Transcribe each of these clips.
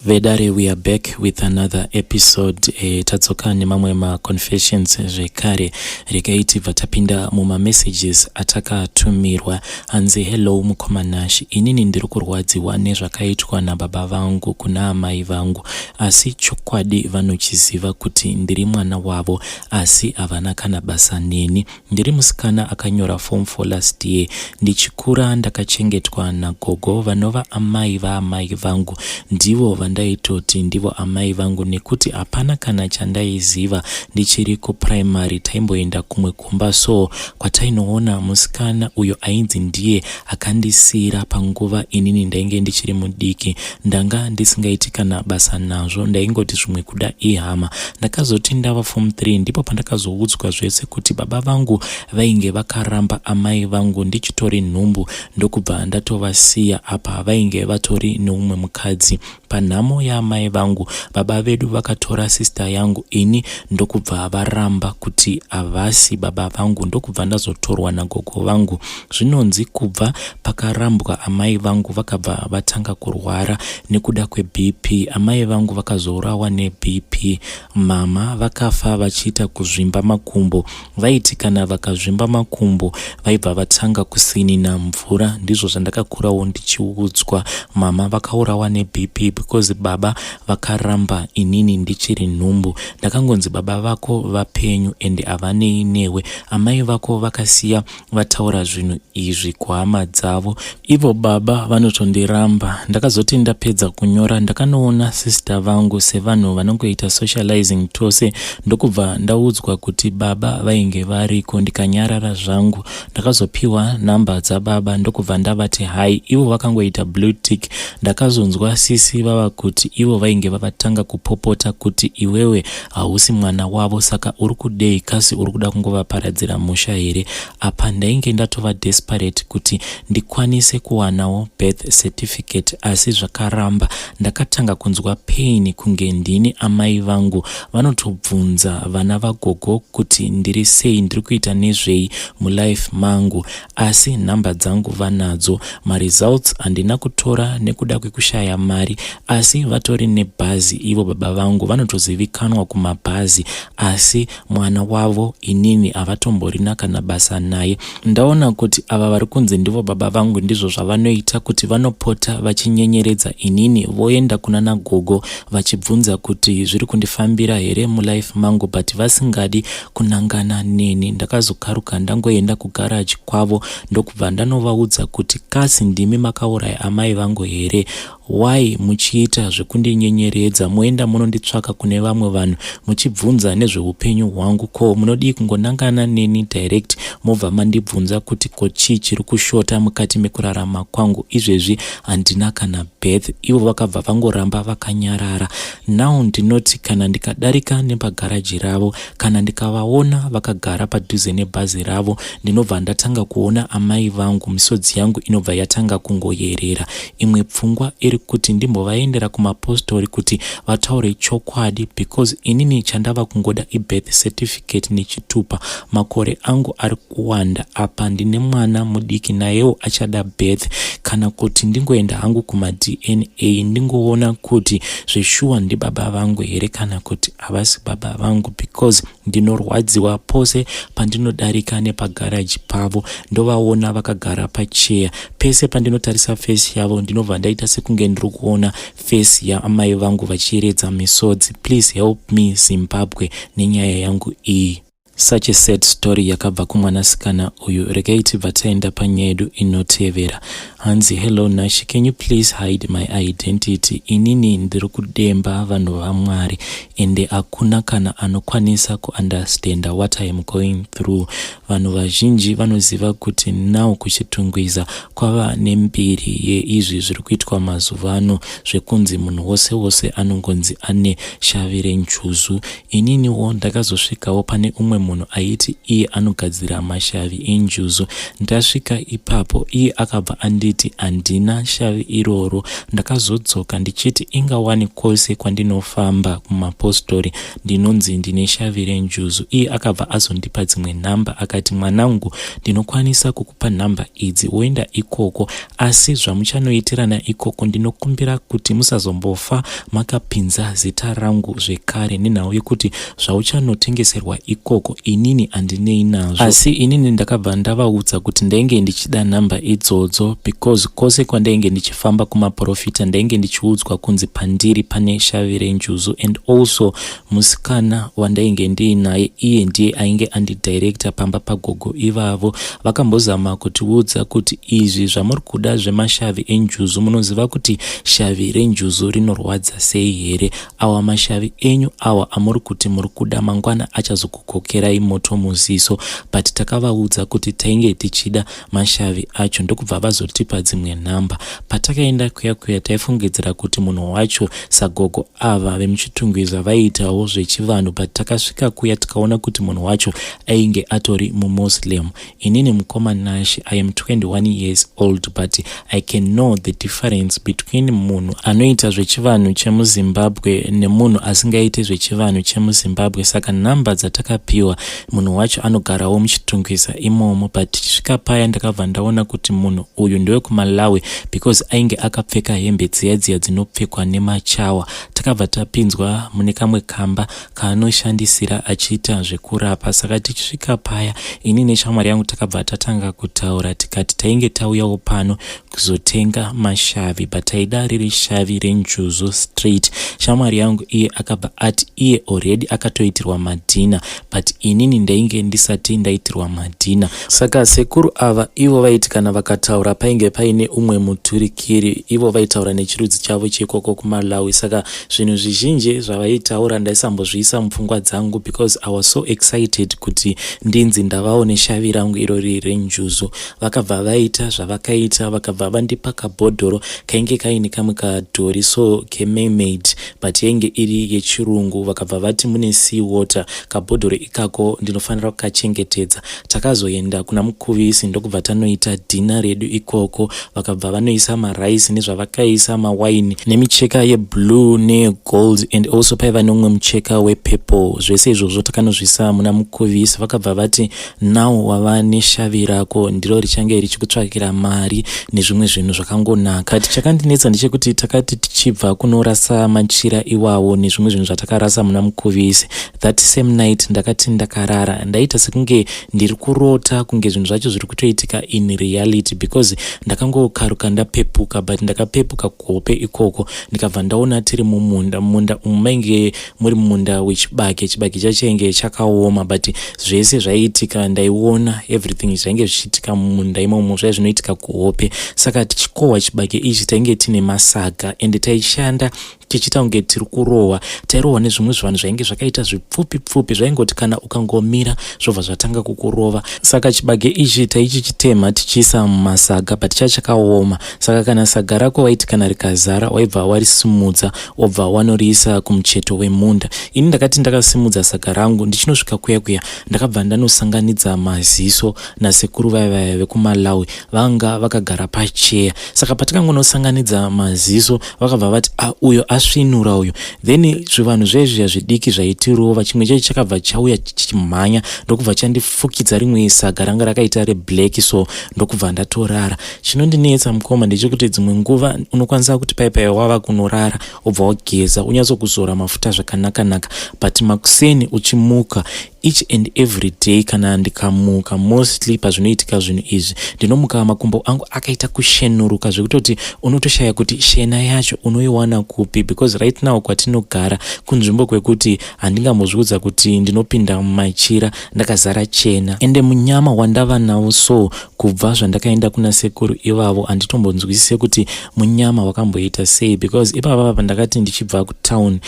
Vedare, we are back with another episode. Tadzoka nemamwe maconfessions zvekare. Regai tibva tapinda mumamessages atakatumirwa. Hanzi, "Hello mukoma Nash, inini ndiri kurwadziwa nezvakaitwa nababa vangu kuna amai vangu, asi chokwadi vanochiziva kuti ndiri mwana wavo, asi havana kana basa neni. Ndiri musikana akanyora form 4 last year. Ndichikura ndakachengetwa nagogo vanova amai vaamai vangu. Ndivo vandaitoti ndivo amai vangu nekuti hapana kana chandaiziva. Ndichiri kupuraimary taimboenda kumwe kumba, so kwatainoona musikana uyo ainzi ndiye akandisiyira panguva inini ndainge ndichiri mudiki. Ndanga ndisingaiti kana basa nazvo, ndaingoti zvimwe kuda ihama. Ndakazoti ndava form 3 ndipo pandakazoudzwa zvese kuti baba vangu vainge vakaramba amai vangu ndichitori nhumbu, ndokubva ndatovasiya. Apa vainge vatori neumwe mukadzi. Panhamo yaamai vangu, baba vedu vakatora sister yangu ini, ndokubva varamba kuti havasi baba vangu, ndokubva ndazotorwa nagogo vangu. Zvinonzi kubva pakarambwa amai vangu, vakabva vatanga kurwara nekuda kweBP. Amai vangu vakazourawa neBP. Mama vakafa vachiita kuzvimba makumbo. Vaiti kana vakazvimba makumbo vaibva vatanga kusinina mvura. Ndizvo zvandakakurawo ndichiudzwa. Mama vakaurawa neBP because baba vakaramba inini ndichiri nhumbu. Ndakangonzi baba vako vapenyu ende havanei newe. Amai vako vakasiya vataura zvinhu izvi kuhama dzavo, ivo baba vanotondiramba. Ndakazoti ndapedza kunyora, ndakanoona sister vangu sevanhu vanongoita socializing tose, ndokubva ndaudzwa kuti baba vainge variko, ndikanyarara zvangu. Ndakazopiwa nhamba dzababa, ndokubva ndavati hi, ivo vakangoita blue tick. Ndakazonzwa sisi vava kuti ivo vainge vavatanga kupopota kuti iwewe hausi mwana wavo, saka uri kudei? Kasi uri kuda kungovaparadzira musha here? Apa ndainge ndatova desperate kuti ndikwanise kuwanawo birth certificate, asi zvakaramba. Ndakatanga kunzwa pain kunge ndini amai vangu. Vanotobvunza vana vagogo kuti ndiri sei, ndiri kuita nezvei mulife mangu, asi nhamba dzangu vanadzo. Maresults handina kutora nekuda kwekushaya mari, asi vatori nebhazi. Ivo baba vangu vanotozivikanwa kumabhazi, asi mwana wavo inini havatomborina kana basa naye. Ndaona kuti ava vari kunzi ndivo baba vangu ndizvo zvavanoita, kuti vanopota vachinyenyeredza inini, voenda kuna nagogo vachibvunza kuti zviri kundifambira here mulife mangu, but vasingadi kunangana neni. Ndakazokaruka ndangoenda kugaraji kwavo, ndokubva ndanovaudza kuti kasi ndimi makauraya amai vangu here? Why muchiita zvekundinyenyeredza, moenda munonditsvaka kune vamwe vanhu muchibvunza nezveupenyu hwangu? Ko munodii kungonangana neni direct, mobva mandibvunza kuti ko chii chiri kushota mukati mekurarama kwangu? Izvezvi handina kana birth." Ivo vakabva vangoramba vakanyarara. Now ndinoti kana ndikadarika nepagaraji ravo, kana ndikavaona vakagara padhuze nebhazi ravo, ndinobva ndatanga kuona amai vangu, misodzi yangu inobva yatanga kungoyerera. Imwe pfungwa iri kuti ndimbovaendera kumapostori kuti vataure chokwadi, because inini chandava kungoda ibirth certificate nechitupa. Makore angu ari kuwanda, apa ndine mwana mudiki, nayewo achada birth. Kana kuti ndingoenda hangu kumaDNA, ndingoona kuti zveshuwa ndibaba vangu here kana kuti havasi baba vangu, because ndinorwadziwa pose pandinodarika nepagaraji pavo, ndovaona vakagara pacheya. Pese pandinotarisa face yavo, ndinobva ndaita sekunge ndiri kuona face yaamai vangu vachiyeredza misodzi. Please help me, Zimbabwe, nenyaya yangu iyi." Such a sad story yakabva kumwanasikana uyu. Regai tibva taenda panyaya yedu inotevera. Hanzi, "Hello Nash, can you please hide my identity? Inini ndiri kudemba, vanhu vaMwari, ende hakuna kana anokwanisa kuunderstanda what I am going through. Vanhu vazhinji vanoziva kuti now kuChitungwiza kwava nembiri yeizvi zviri kuitwa mazuva ano, zvekunzi munhu wose wose anongonzi ane shavi renjuzu. Ininiwo ndakazosvikawo pane umwe. munhu aiti iye anogadzira mashavi enjuzu. Ndasvika ipapo iye akabva anditi handina shavi iroro. Ndakazodzoka ndichiti inga wani kwose kwandinofamba kumapostori ndinonzi ndine shavi renjuzu. Iye akabva azondipa dzimwe nhamba akati mwanangu ndinokwanisa kukupa nhamba idzi woenda ikoko asi zvamuchanoitirana ikoko ndinokumbira kuti musazombofa makapinza zita rangu zvekare nenhau yekuti zvauchanotengeserwa ikoko inini handinei nazvo. Asi inini ndakabva ndavaudza kuti ndainge ndichida nhamba idzodzo because kwose kwandainge ndichifamba kumaporofita ndainge ndichiudzwa kunzi pandiri pane shavi renjuzu and also musikana wandainge ndiinaye iye ndiye ainge andidirecta pamba pagogo ivavo. Vakambozama kutiudza kuti izvi zvamuri kuda zvemashavi enjuzu munoziva kuti shavi renjuzu rinorwadza sei here? Awa mashavi enyu awa amuri kuti muri kuda mangwana achazokukokerai moto muziso, but takavaudza kuti tainge tichida mashavi acho ndokubva vazotipa dzimwe nhamba. Patakaenda kuya kuya taifungidzira kuti munhu wacho sagogo ava vemuChitungwiza vaiitawo zvechivanhu, but takasvika kuya tikaona kuti munhu wacho ainge atori muMuslim. Inini mukoma Nash, I am 21 years old, but I can know the difference between munhu anoita zvechivanhu chemuZimbabwe nemunhu asingaiti zvechivanhu chemuZimbabwe. Saka nhamba dzatakapiwa, munhu wacho anogarawo muChitungwiza imomo, but tichisvika paya ndakabva ndaona kuti munhu uyu ndewekuMalawi because ainge akapfeka hembe dziya dziya dzinopfekwa nemachawa. Takabva tapinzwa mune kamwe kamba kaanoshandisira achiita zvekurapa. Saka tichisvika paya ini neshamwari yangu takabva tatanga kutaura tikati tainge tauyawo pano kuzotenga mashavi, but taida riri shavi renjuzu straight. Shamwari yangu iye akabva ati iye already akatoitirwa madhina, but inini ndainge ndisati ndaitirwa madhina. Saka sekuru ava ivo vaiti kana vakataura painge paine umwe muturikiri, ivo vaitaura nechirudzi chavo chekoko kuMalawi. Saka zvinhu zvizhinji zvavaitaura ndaisambozviisa mupfungwa dzangu because I was so excited kuti ndinzi ndavawo neshavi rangu irori renjuzu. Vakabva vaita zvavakaita, vakabva vandipa kabhodhoro kainge kaine kamwe kadhori so kemermaid, but yainge iri yechirungu. Vakabva vati mune sea water, kabhodhoro ikako ndinofanira kukachengetedza. Takazoenda kuna Mukuvisi ndokubva tanoita dhina redu ikoko. Vakabva vanoisa maraisi nezvavakaisa, mawaini nemicheka yeblue neyegold, and also paiva neumwe mucheka wepurple. Zvese izvozvo takanozvisa muna Mukuvisi. Vakabva vati now wava neshavi rako, ndiro richange richikutsvakira mari nezvimwe zvinhu zvakangonaka. But chakandinetsa ndechekuti takati tichibva kunorasa machira iwawo nezvimwe zvinhu zvatakarasa muna Mukuvisi, that same night ndakati ndakarara ndaita sekunge ndiri kurota, kunge zvinhu zvacho zviri kutoitika in reality, because ndakangokaruka ndapepuka, but ndakapepuka kuhope ikoko ndikabva ndaona tiri mumunda. Mumunda umu mainge muri mumunda wechibage. Chibage chacho chainge chakaoma, but zvese zvaiitika ndaiona everything zvainge zvichiitika mumunda imomo zvai zvinoitika kuhope. Saka tichikohwa chibage ichi tainge tine masaga ende taishanda tichiita kunge tiri kurohwa. Tairohwa nezvimwe zvivanhu zvainge zvakaita zvipfupi pfupi, zvaingoti kana ukangomira zvobva zvatanga kukurova. Saka chibage ichi taichichitema tichiisa mumasaga, but chachakaoma. Saka kana saga rako waiti kana rikazara waibva warisimudza wobva wanoriisa kumucheto wemunda. Ini ndakati ndakasimudza saga rangu ndichinosvika kuya kuya ndakabva ndanosanganidza maziso nasekuru vaya vaya vekuMalawi vanga vakagara pacheya. Saka patikangonosanganidza maziso vakabva vati, ah, uyo asvinura uyo. Then zvivanhu zvezviya zvidiki zvaitirova, chimwe chacho chakabva chauya chichimhanya ndokubva chandifukidza rimwe saga ranga rakaita reblack, so ndokubva ndatorara. Chinondinetsa mukoma ndechekuti dzimwe nguva unokwanisa kuti pai wava kunorara wobva wageza unyatsokuzora mafuta zvakanaka-naka, but makuseni uchimuka, each and every day kana ndikamuka, mostly pazvinoitika zvinhu izvi ndinomuka makumbo angu akaita kushenuruka zvekutoti unotoshaya kuti shena yacho unoiwana kupi, because right now kwatinogara kunzvimbo kwekuti handingambozviudza kuti ndinopinda mumachira ndakazara chena. Ende munyama wandava nawo so kubva zvandakaenda kuna sekuru ivavo handitombonzwisise kuti munyama wakamboita sei, because ipapa pandakati ndichibva kutown.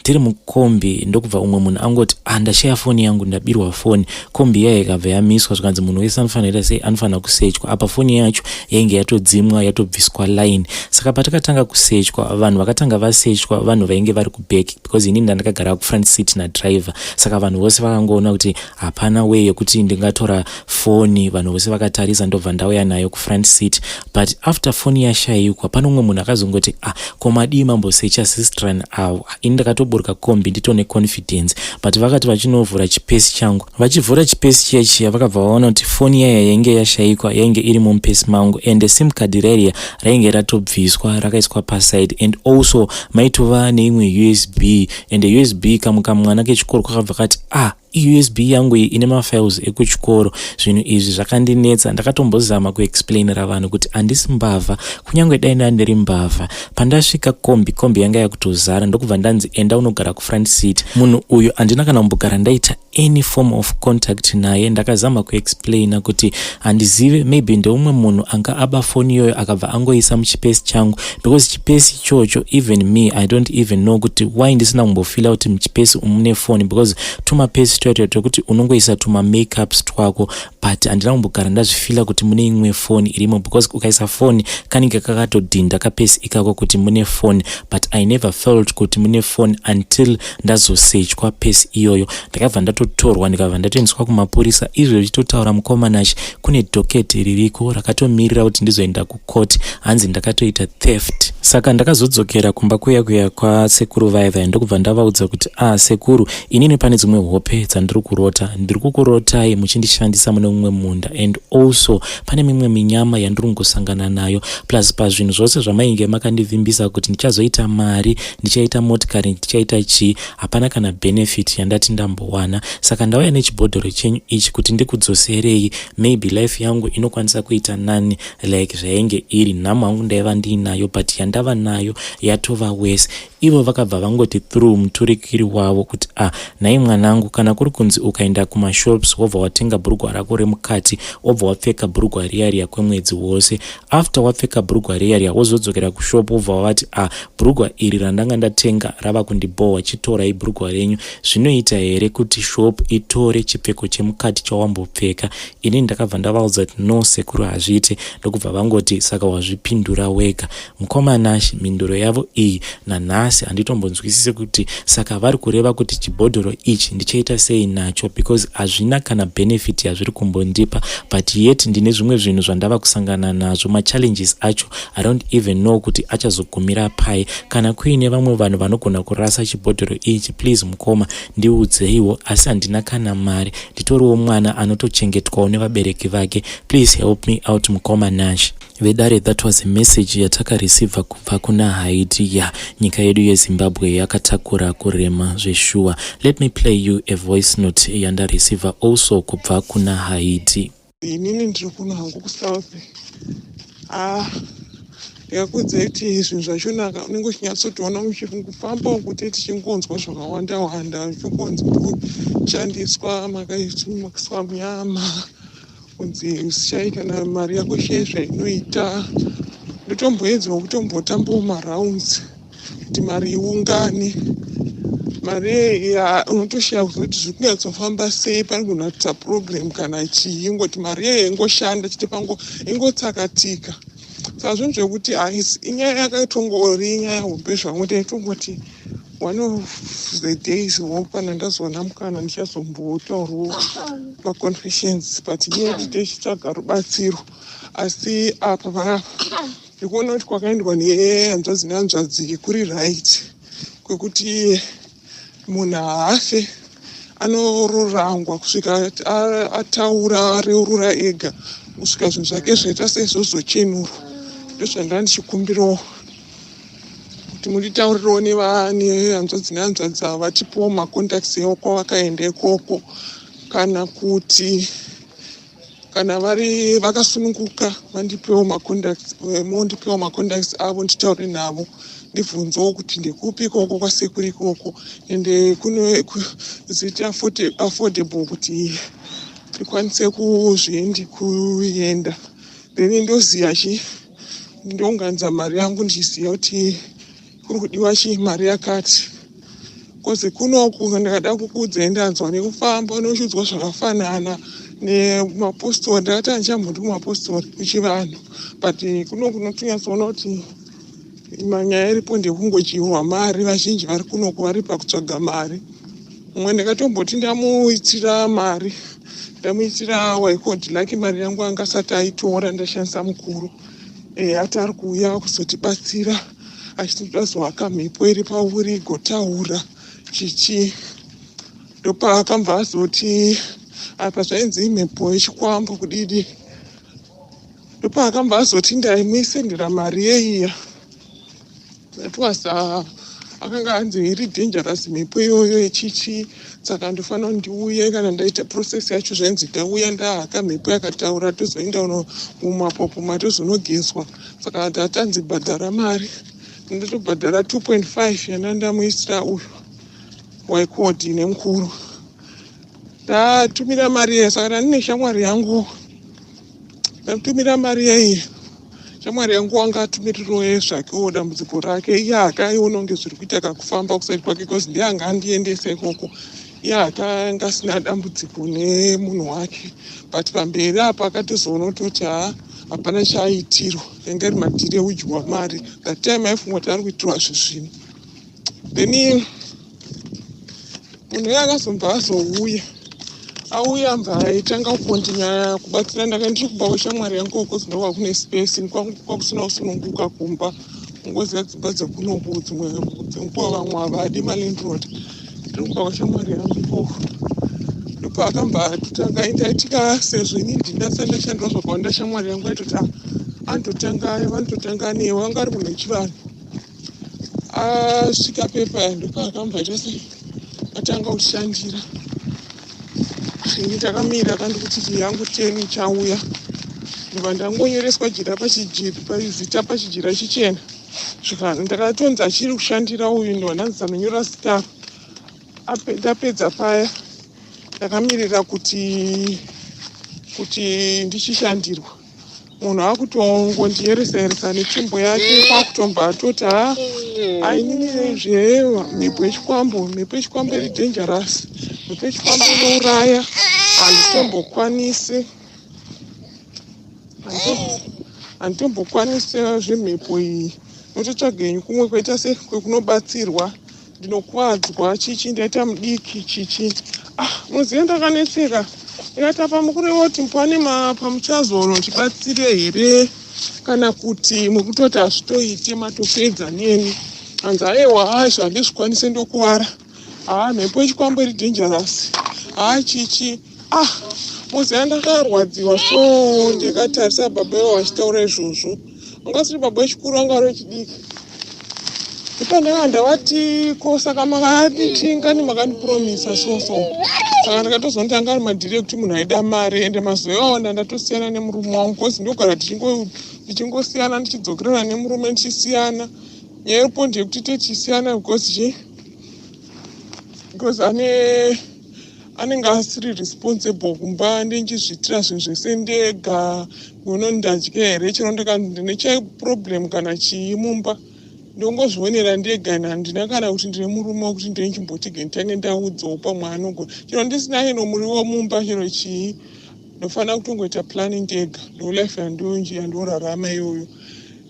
Tiri mukombi ndokubva umwe munhu angoti, "Ah, ndashaya foni yangu, ndabirwa foni." Kombi iya ikabva yamiswa, zvikanzi munhu wese anofanira sei, anofanira kusechwa. Apa foni yacho yainge yatodzimwa, yatobviswa line. Saka patakatanga kusechwa, vanhu vakatanga vasechwa vanhu vainge vari kuback, because inini ndandakagara kufront seat nadriver. Saka vanhu vose vakangoona kuti hapana way yekuti ndingatora foni. Vanhu vose vakatarisa, ndobva ndauya nayo kufront seat. But after foni yashayikwa, pane umwe munhu akazongoti, "Ah, ko madii mambosecha sistran avo?" Ini ndakatoburuka kombi nditone confidence, but vakati vachinovhura chipesi changu, vachivhura chipesi chiya chiya, vakabva vaona kuti foni yaya yainge yashayikwa yainge iri mumupesi mangu, and sim card rariya rainge ratobviswa, rakaiswa paside, and also maitova neimwe USB. And USB, kamwe kamwana kechikoro kakabva kati, "Ah, iUSB yangu iyi ine mafiles ekuchikoro." Zvinhu izvi zvakandinetsa. Ndakatombozama kuexplainira vanhu kuti handisi mbavha. Kunyange dai ndandiri mbavha, pandasvika kombi, kombi yanga yakutozara, ndokubva ndanzi, "Enda unogara kufront seat." Munhu uyu handina kana kumbogara ndaita any form of contact naye. Ndakazama kuexplaina kuti handizive, maybe ndeumwe munhu anga aba foni iyoyo, akabva angoisa muchipesi changu, because chipesi ichocho, even me, I don't even know kuti why ndisina kumbofeela kuti muchipesi mune foni, because tumapesi twatwo twekuti unongoisa tumamakeups twako, but handina kumbogara ndazvifeela kuti mune imwe foni irimo, because ukaisa foni kanenge kakatodhinda kapesi ikako kuti mune foni. But I never felt kuti mune foni until ndazosechwa pesi iyoyo. Ndakabva ndatotorwa, ndikabva ndatoendeswa kumapurisa. Izvo zvichitotaura mukomanachi, kune docket ririko rakatomirira kuti ndizoenda kukoti, hanzi ndakatoita theft. Saka ndakazodzokera kumba kuya kuya kwasekuru vaya vaya, ndokubva ndavaudza kuti, "Ah, sekuru, inini pane dzimwe hope dzandiri kurota. Ndiri kukurotai muchindishandisa mune mumwe munda, and also pane mimwe minyama yandiri kungosangana nayo. Plus pazvinhu zvose zvamainge makandivimbisa kuti ndichazoita mari, ndichaita motikari, ndichaita chii, hapana kana benefit yandati ndambowana. Saka ndauya nechibhodhoro chenyu ichi kuti ndikudzoserei. Maybe life yangu inokwanisa kuita nani like zvainge iri. Nhamo hangu ndaiva ndiinayo, but yandava nayo yatova worse." Ivo vakabva vangoti through muturikiri wavo kuti, "Ah, nhai mwanangu, kana kuri kunzi ukaenda kumashops, wobva watenga bhurugwa rako remukati, wobva wapfeka bhurugwa riya riya kwemwedzi wose, after wapfeka bhurugwa riya riya, wozodzokera kushop, wobva wavati, 'Ah, bhurugwa iri randanga ndatenga rava kundibhohwa, chitorai bhurugwa renyu,' zvinoita here kuti shop itore chipfeko chemukati chawambopfeka?" Inini ndakabva ndavaudza kuti, "No, sekuru, hazviite." Ndokubva vangoti, "Saka wazvipindura wega." Mukomanashi, mhinduro yavo iyi nanhasi handitombonzwisisi kuti saka vari kureva kuti chibhodhoro ichi ndichaita sei nacho, because hazvina kana benefit yazviri kumbondipa, but yet ndine zvimwe zvinhu zvandava kusangana nazvo. Machallenges acho, I don't even know kuti achazogumira pai. Kana kuine vamwe vanhu vanogona kurasa chibhodhoro ichi, please mukoma, ndiudzeiwo. Asi handina kana mari, nditoriwo mwana anotochengetwawo nevabereki vake. Please help me out, mukoma Nash. Vedare, that was a message yatakareceiva kubva kuna Haiti. Ya, nyika yedu yeZimbabwe yakatakura kurema zveshuwa. Let me play you a voice note yandareceiva also kubva kuna Haiti. Inini ndiri kuno hangu kuSouth. Ah, ndikakuudzai kuti zvinhu zvachonaka, unenge uchinyatsotoona uchifamba kuti tichingonzwa zvakawanda wanda, uchingonzwa kushandiswa, makaiswa munyama, kunzi usishai kana mari yako shei zvainoita. Ndotomboedzawo kutombotambawo marounds kuti mari iungane. Mari unotoshaya kuzoti zviri kunyatsofamba sei, panogona kuita problem kana chii, ingoti mari iyeye ingoshanda chete, pango ingotsakatika. Saka zvinhu zvekuti haisi inyaya yakatongori inyaya hombe zvangu. Ndaitongoti one of the days wo kana ndazoona mukana, ndichazombotaurawo maconfessions, but inyaya yekuti tichitsvaga rubatsiro. Asi apa panapa ndikuona kuti kwakaendwa nehanzvadzi nehanzvadzi kuri right, kwekuti munhu haafe, anororangwa kusvika ataura, areurura ega, kusvika zvinhu zvake zvaita seizvozochenurwa. Ndozvandanga ndichikumbirawo kuti munditaurirewo nehanzvadzi nehanzvadzi ava, vatipewo macontacts ekwavakaenda ikoko, kana kuti kana vari vakasununguka, vandipewo macontacts, mondipewo macontacts avo, nditaure navo, ndibvunzewo kuti ndekupi ikoko kwasekuru ikoko, ende kune zita affordable kuti ndikwanise kuzviendi kuenda. Then ndoziva chi ndounganidza mari yangu, ndichiziva kuti kuri kudiwa chi mari yakati. Kozi kunoku ndakada kukuudzai, ndanzwa nekufamba unochiudzwa zvakafanana nemapostori. Ndakati handichambodi kumapostori, kuchivanhu, but kunoku unotonyatsoona kuti manyaya iripo ndekungodyiwa mari. Vazhinji vari kunoku vari pakutsvaga mari. Mumwe ndakatomboti ndamuitira mari, ndamuitira waikodi laki, mari yangu anga asati aitora, ndashandisa mukuru. Ati ari kuuya kuzotibatsira, achitoda zohaka mhepo iri pauri igotaura chichi. Ndopaakambva azoti apa zvainzi imhepo yechikwambo kudidi. Ndopaakambva azoti ndaimuisendera mari yeiya. That was akanga anzi iri dangerous mhepo iyoyo yechichi, saka ndofanira kuti ndiuye kana ndaita process yacho. Zvainzi ndauya ndahaka mhepo yakataura, tozoenda mumapopo, tozonogezwa. Saka tatanzi bhadhara mari, ndatobhadhara 2.5 yanda ndamuisira uyu waikodi nemukuru. Ndatumira mari iye, saka ndandine shamwari yangu, ndatumira mari yeiye. Shamwari yangu wanga atumiriro zvakewo dambudziko rake. Iye akaiona kunge zviri kuita kakufamba kuside kwake, because ndiye anga andiendesa ikoko. Iye akanga asina dambudziko nemunhu wake, but pamberi apa akatozoona kutoti ha, hapana chaaitirwa, yanga iri madhiri eudyiwa mari. That time aifunga kuti ari kuitirwa zvezvino. Then munhu iye akazobva azouya, auya mbva aitanga kukontinya kubatsira. Ndanga ndiri kumba kweshamwari yangu uko, zinova kune space, kwakusina kusununguka kumba. Ungoziva dzimba dzekunoku, dzimwe dzenguva vamwe havadi malandlord. Ndiri kumba kweshamwari yangu ikoko, ndopaakambva atotanga indaitika. Sezvo ini ndinasati ndashandira zvakawanda, shamwari yangu aitoti anototanga, vanototanga newe. Anga ari munhu wechivanhu. Asvika pepa, ndopaakambva aita sei, atanga kutishandira. Ini takamira, kandikuti yangu teni ichauya. Ndobva ndangonyoreswa jira pazita pachijira chichena. Svika ndakatonzi achiri kushandira uyu, ndobva ndanzi sanonyora zita. Ndapedza paya, ndakamirira kuti ndichishandirwa. Munhu akutongondiyeresayeresa netsvimbo yake, kwakutombva atoti, "Ha, ainini zve mhepo yechikwambo, mhepo yechikwambo iri dangerous, mhepo yechikwambo inouraya, handitombokwanisi zvemhepo iyi. Nototsvaga henyu kumwe kwaita se kwekunobatsirwa, ndinokwadzwa chichi, ndaita mudiki chichi." Ah, muzive ndakanetseka. Ndikati, "Apa mukureva kuti pane pamuchazonondibatsire here, kana kuti mukutoti hazvitoite, matopedza neni?" Hanzi, "Aiwa, hazvo handizvikwanise, ndokuwara. Haa, mhepo yechikwambo iri dangerous, haa, chichi." Ah, muziva ndakarwadziwa. So ndikatarisa baba ivo vachitaura izvozvo, anga asiri baba vechikuru, anga ari wechidiki. Ipandanga ndavati, "Ko saka makanditengani, makandipromisa so so?" Saka ndakatozonti anga ari madhiri ekuti munhu aida mari. Ende mazuva iwawo ndandatosiyana nemurume wangu, because ndogara ndichingosiyana, ndichidzokerana nemurume, ndichisiyana. Nyaya iripo ndeyekuti tichisiyana because chi because ane anenge asiri responsible kumba, ndinchizviitira zvinhu zvese ndega. Ngono ndadya here, chero ndine chaproblem kana chii mumba, ndongozvionera ndega. Handina kana kuti ndine murume wekuti ndinchimboti nditange ndaudzawo, pamwe anogona. Chero ndisina ino muriwo mumba, chero chii, ndofanira kutongoita plani ndega. Ndo life yandorarama iyoyo.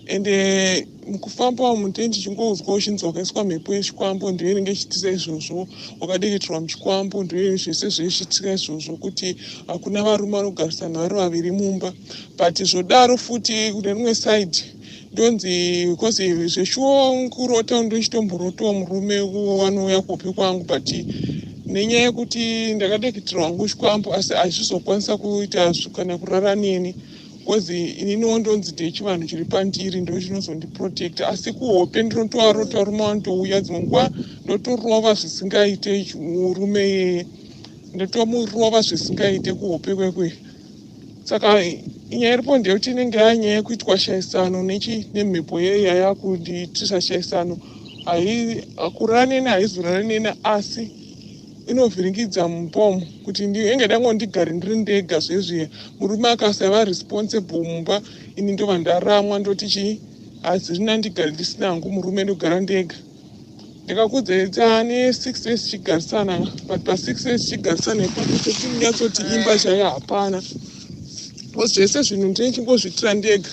Ende mukufamba umu ndee ndichingonzwa uchinzi wakaiswa mhepo yechikwambo, ndiyo inenge ichiitisa izvozvo, wakadeketerwa muchikwambo, ndiyo zvese zveichiitika izvozvo, kuti hakuna varume vanogarisana vari vaviri mumba. But zvodaro futi, kune rimwe side ndonzi, because zveshuwa kurota ndochitomborotawo murume wanouya kuhope kwangu, but nenyaya yekuti ndakadeketerwa hangu chikwambo, asi hazvizokwanisa kuita kana kurara neni, because ininiwo ndonzi ndechivanhu chiri pandiri, ndo chinozondiprotecta. Asi kuhope ndinotovarota varume vanotouya, dzimwe nguva ndotorova zvisingaite murume iyeye, ndotomurova zvisingaite kuhope kwekwe. Saka nyaya iripo ndeyekuti inenge yanyaya yekuitwa shaisano nemhepo yeya yakundiitisa shaisano. Kurara neni haizorara neni, asi inovhiringidza mupomo kuti ndinge dango ndigare ndiri ndega. Zvezviya murume akasava responsible mumba, ini ndobva ndaramwa, ndoti chii, hadzirina, ndigare ndisina hangu murume, ndogara ndega. Ndikakuudzai taane 6 years tichigarisana, but pa6 years tichigarisana ipapo, chokunyatsoti imba chaiyo hapana. Zvese zvinhu ndinechingozviitira ndega,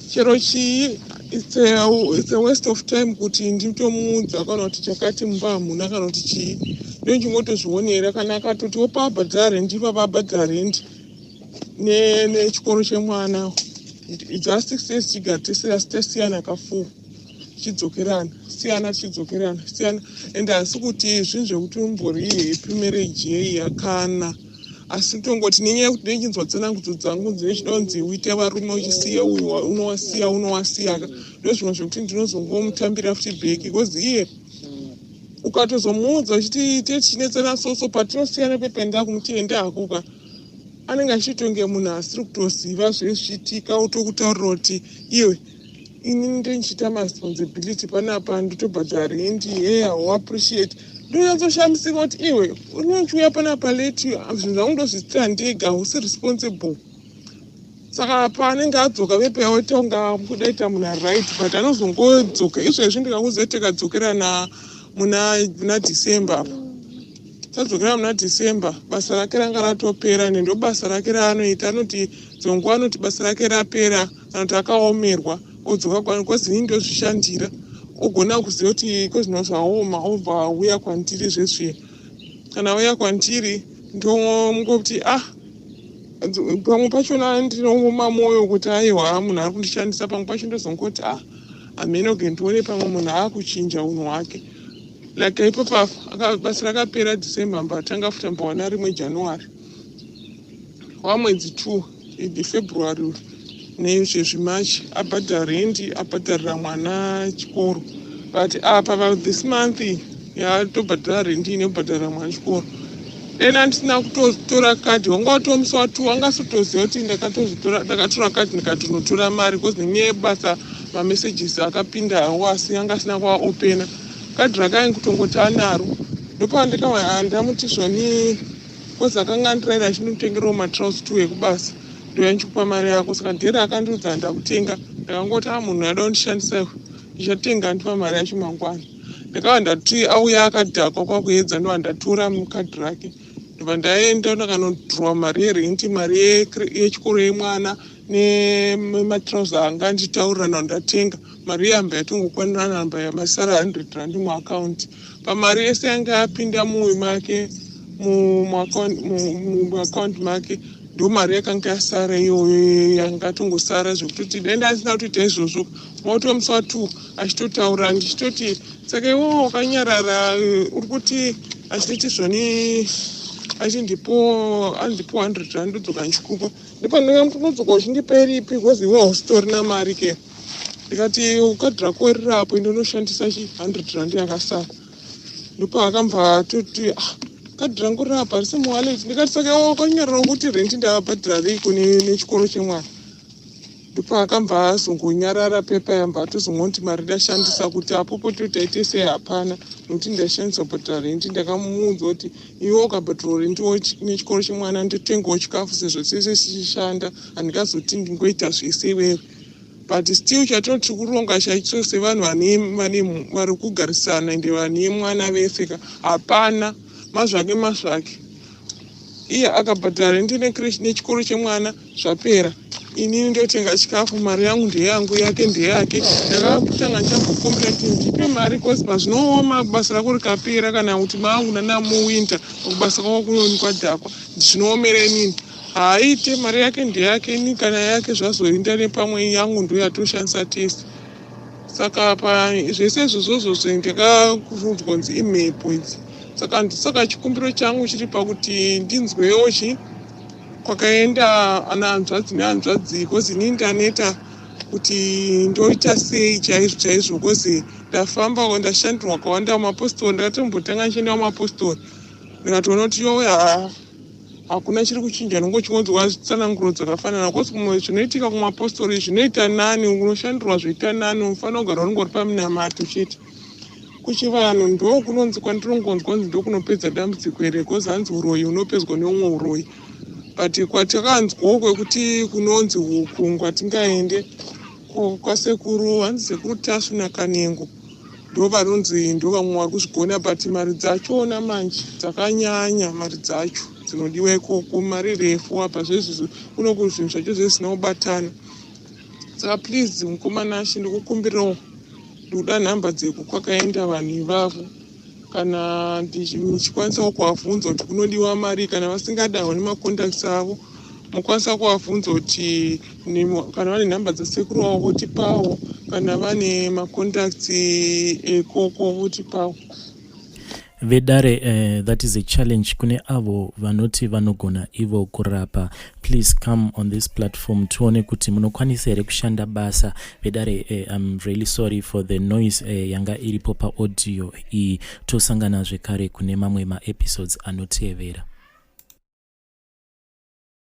chero chii. It's a waste of time kuti nditomuudza kana kuti chakati mumba hamuna kana kuti chii. Ndonchingotozvionera. Kana akatoti wopa abhadhara rendi, ipapa abhadhara rendi nechikoro chemwana. Dza6 years tichigara tasiyana ka4, tichidzokerana, siyana, tichidzokerana, siyana. And hasi kuti zvinhu zvekuti umbori happy marriage yei kana, asi tongoti nenyaya yekuti ndechinzwa tsanangudzo dzangu dzechida kunzi uite varume uchisiya uyu, unowasiya, unowasiya. Ndo zvimwe zvekuti ndinozongomutambira futi back, because iye ukatozomuudza uchiti techinetsana soso, patinosiyana pepe, kumuti ende hakuka, anenge achitonge munhu asiri kutoziva zvezvichiitika. Otokutaurira kuti iwe, ini ndenichiita maresponsibility panapa, ndotobhadhara rendi, he, hauappreciate. Ndonyatsoshamisika kuti iwe unochiuya panapa late, zvinhu zvangu ndozviitira ndega, hausi responsible. Saka paanenge adzoka vepe, otonga kudaita munhu ari right, but anozongodzoka izvezvi. Ndikakuziva, tikadzokerana muna December apa, tadzokera muna December, basa rake ranga ratopera. Nendo basa rake raanoita, anoti dzonguva anoti basa rake rapera kana kuti akaomerwa, odzoka because ini ndozvishandira. Ogona kuziva kuti kozvino zvaoma, obva auya kwandiri zvezviya. Kana auya kwandiri, ndongoti ah, pamwe pachona ndinooma mwoyo kuti aiwa, munhu ari kundishandisa. Pamwe pacho ndozongoti ah, hamenoge, ndione pamwe munhu aakuchinja unhu hwake. Like ipapo basa rakapera December, mbatanga futi ambowana rimwe January, wamwedzi 2, February neizvezvi March, abhadhara rendi, abhadharira mwana chikoro. But apa this month yatobhadhara rendi nekubhadharira mwana chikoro, then andisina kutotora kadhi. Wanga watomusi watu wangasotoziva kuti ndakatora kadhi ndikatonotora mari, because nenyaya yebasa mamessages akapinda hangu, asi anga asina kuaopena. Kadhi rakaini kutongoti anaro. Ndopandikaandamuti zvoni, because akanga andiraira achindotengerawo matrous 2 ekubasa, ndoya ndichikupa mari yako. Saka dheri akandiudza ndakutenga, ndakangoti a, munhu ada kundishandisa, ndichatenga, ndipa mari yacho mangwana. Ndakava ndati auya akadhakwa kwakuedza, ndova ndatora mukadhi rake, ndobva ndaenda ndakanodhirowa mari yerenti, mari yechikoro yemwana nematrauser anga nditaurirana ndatenga. Mari yamba yatongokwanirana, namba yamasara R100 muakaunti. Pamari yese yanga yapinda muuyu make, muakaunti make, ndo mari yakanga yasara iyoyo, yanga tongosara zvekutoti dai ndasina kutoita izvozvo. Mautomusi wa2 achitotaura, ndichitoti saka iwowo wakanyarara, uri kuti achitoti zvoni, achindipo, andipo R100, ndodzoka ndichikupa. Ndopandingamutodzoka uchindipa iripi? Because iwe hausitorina mari ke. Ndikati kadhi rako rirapo, indonoshandisa chi R100 yakasara. Ndopaakambva atoti ah, kadhi rangu rirapa, risi muwallet. Ndikati saka wakanyarara kuti renti ndavabhadhara reiko nechikoro chemwana? Ndopaakambva azongonyarara. Pepa yamba atozongoti mari ndashandisa kuti apopo totaite sei? Hapana, nokuti ndashandisa kubhadhara renti. Ndakamuudza kuti iwe ukabhadhara renti nechikoro chemwana, ndotengawo chikafu, sezvo tese tichishanda, handingazoti ndingoita zvese iwewe. But still chatoti kuronga chaicho sevanhu vari kugarisana ende vane mwana vese ka, hapana mazvake mazvake. Iye akabhadhara renti nechikoro chemwana, zvapera. Inini ndotenga chikafu, mari yangu ndeyangu, yake ndeyake. Ndakatanga ndichambokumbira kuti ndipe mari, cause pazvinooma basa rako rikapera, kana kuti maakunana muwinter, kubasa kwako kunokwadhakwa, zvinoomera inini. Haaite, mari yake ndeyake, ini kana yake zvazoenda nepamwe, yangu ndo yatoshandisa tese. Saka pa zvese izvozvozvo ndakabvunzwa kunzi imhepo idzi. Saka chikumbiro changu chiri pakuti ndinzwewo chi kwakaenda ana hanzvadzi nehanzvadzi, because inini ndaneta kuti ndoita sei chaizvo chaizvo, because ndafamba, ndashandirwa kwawanda mumapostori. Ndakatombotanga ndichienda mumapostori, ndikatoona kuti yowe, hakuna chiri kuchinja, nongochingonzwa tsananguro dzakafanana, because kumwe zvinoitika kumapostori zvinoita nani, unoshandirwa zvoita nani, unofanira kugara unongori paminamato chete. Kuchivanhu ndo kunonzi kwandinongonzwa kunzi ndokunopedza dambudziko here, because hanzi uroyi unopedzwa neumwe uroyi. But kwatakanzwawo kwekuti kunonzi uku kwatingaende kwasekuru, hanzi Sekuru Tasvu naKanengo. Ndo vanonzi ndo vamwe vari kuzvigona, but mari dzachona manje dzakanyanya. Mari dzacho dzinodiwa ikoko mari refu. Apa zvezvizvo kunoku zvinhu zvacho zvezvisina kubatana. Saka please, mukoma Nashe, ndikukumbirawo, ndikuda nhamba dzekukwakaenda vanhu ivavo, kana ndichikwanisawo kuvabvunza kuti kunodiwa mari. Kana vasingadawo nemacontacts avo, mukwanisa kuvabvunza kuti kana vane nhamba dzasekuru wavo votipawo, kana vane macontacts ekoko votipawo. Vedare, that is a challenge kune avo vanoti vanogona ivo kurapa. Please come on this platform tione kuti munokwanisa here kushanda basa. Vedare, I'm really sorry for the noise yanga iripo paaudio iyi. Tosangana zvekare kune mamwe maepisodes anotevera.